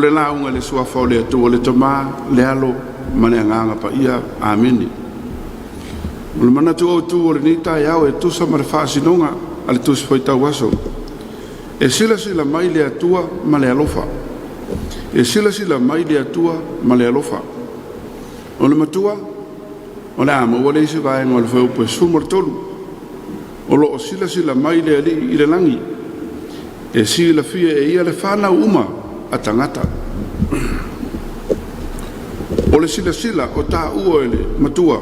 O le lauga i le Suafa o le Atua le Tama, le Alo ma le Agaga Paia. Amene. O le manatu autu o lenei taeao e tusa ma le faasinoga a le Tusi Faitau Aso, e silasila mai le Atua ma le alofa. E silasila mai le Atua ma le alofa. O le matua, o le a maua le isi vaega o le fuaiupu e 13, o lo o silasila mai le Alii i le lagi, e silafia e Ia le fanau uma a tagata. O le silasila o taua e le matua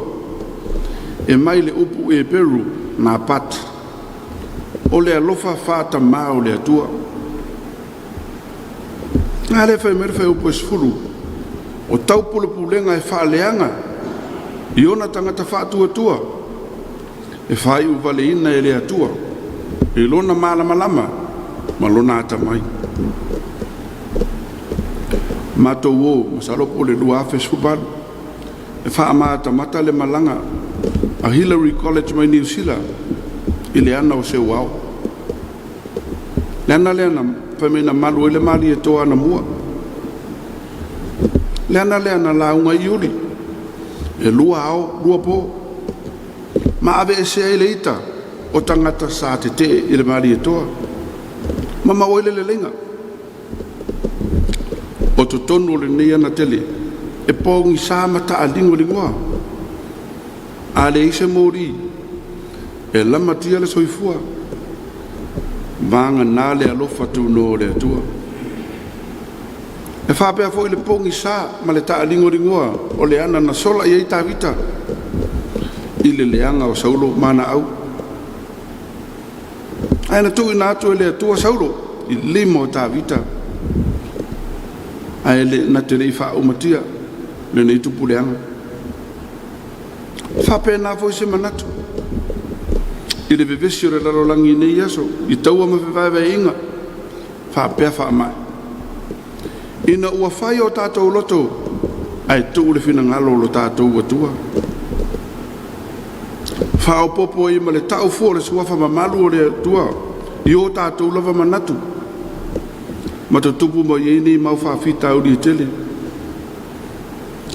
e mai le upu Eperu “napat”, o le alofa faatamā o le Atua. A lea e fai mai le fuaiupu e 10, o taupulepulega e faaleaga i ona tagata faatuatua, e faaiuvaleina e le Atua i lona malamalama ma lona atamai. Matou o masalo po o le 2018 e faamatamata le malaga a Hillary College mai Niu Sila i le ana o seu ao. Le ana lea na fai mai na malu ai le Malietoa anamua. Le ana lea na lauga ai Iuli, e lua ao lua po, ma aveesea ai le ita o tagata sa tetee i le Malietoa ma maua ai le leleiga. O totonu o lenei ana tele, e pogisa ma taaligoligoa, a leai se moli e lamatia le soifua, vagana le alofa tunoa o le Atua. E faapea foi le pogisa ma le taaligoligoa o le ana na sola i ai Tavita i le leaga o Saulo ma ana au, ae na tuuina atu e le Atua Saulo i lima o Tavita, ae na te le i faaumatia lenei tupu leaga. E faapena foi se manatu i le vevesi o le lalolagi i nei aso i taua ma fevaevaeaiga faapea faamai, ina ua fai o tatou loto ae tuu le finagalo o lo tatou Atua. Faaopoopo ai ma le tau fua o le Suafa mamalu o le Atua i o tatou lava manatu ma tutupu mai ai nei mau faafitauli e tele.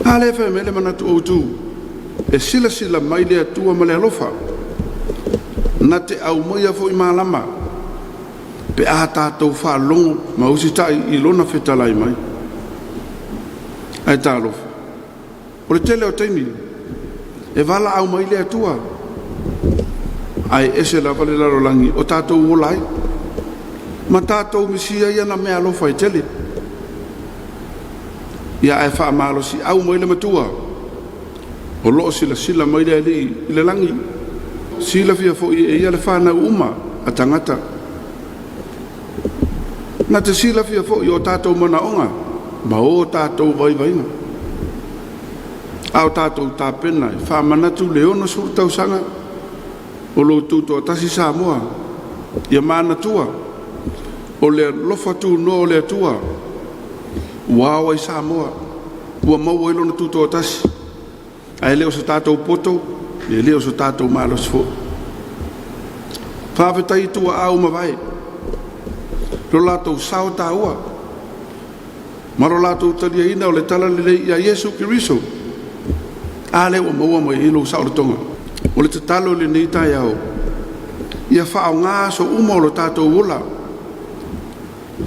A lea e fai mai le manatu autu, e silasila mai le Atua ma le alofa, na te aumaia foi malama pe a tatou faalogo ma usitai i Lona fetalai mai. Ae talofa, o le tele o taimi e valaau mai le Atua, ae ese lava le lalolagi o tatou ola ai, ma tatou misia ai ana meaalofa e tele. Ia ae faamalosiau mai le Matua, o lo o silasila mai le Alii i le lagi, silafia foi e Ia le fanau uma a tagata. Na te silafia foi o tatou manaoga ma o tatou vaivaiga. A o tatou tapena e faamanatu le 60 tausaga o lo o tutoatasi Samoa, ia manatua o le alofa tunoa o le Atua ua ao ai Samoa ua maua ai lona tutoatasi, ae le o so tatou poto, e le o so tatou malosi foi. Faafetai i tuaa ua mavae, lo latou sao taua ma lo latou taliaina o le talalelei ia Iesu Keriso. A lea ua maua mai ai lou saolotoga. O le tatalo i lenei taeao, ia faaaoga aso uma o lo tatou ola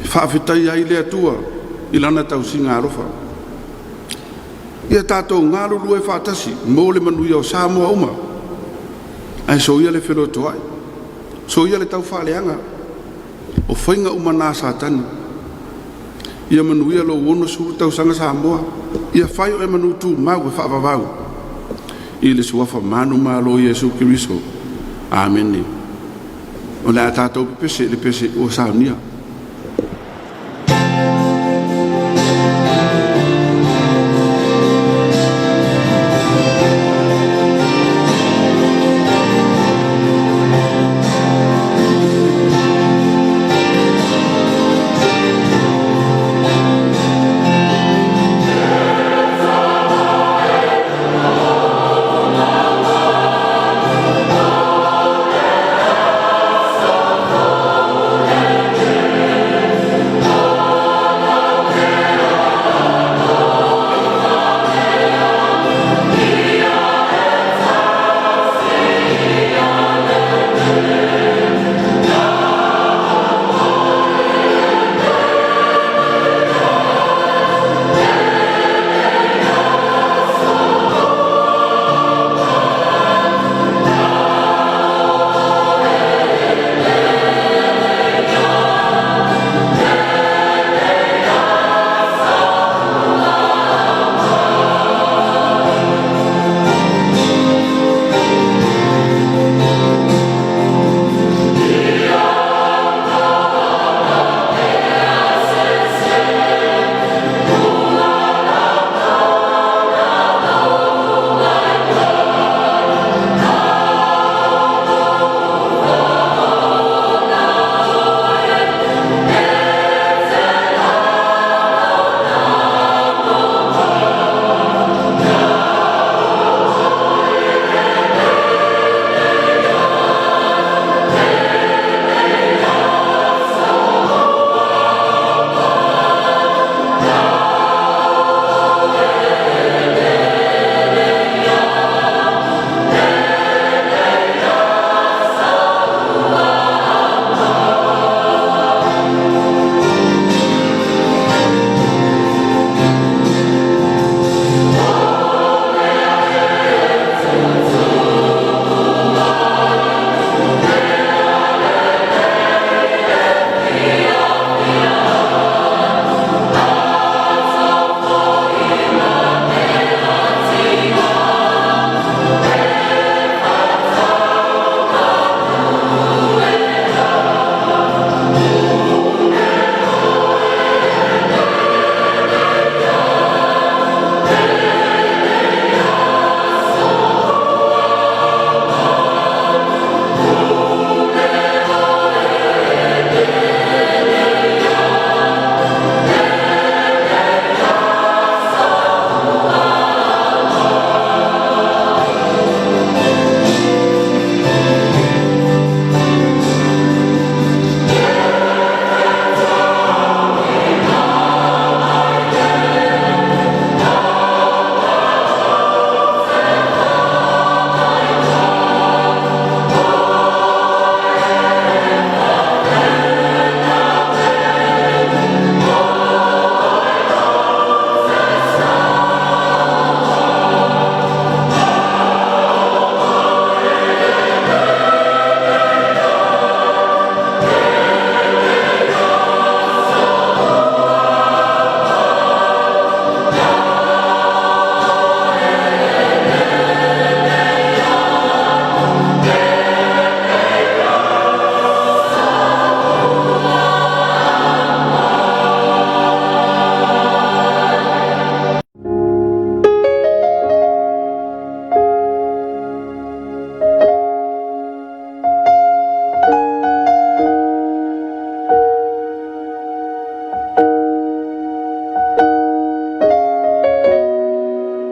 e faafetaia ai le Atua i lana tausiga alofa. Ia tatou galulue faatasi mo le manuia o Samoa uma, ae soia le felotoai, soia le taufaaleaga, o faiga uma na a Satani. Ia manuia lou 60 tausaga Samoa, ia fai oe ma manu tumau e faavavau i le suafa manumalo o Iesu Keriso. Amene. O le a tatou pepese i le pese ua saunia.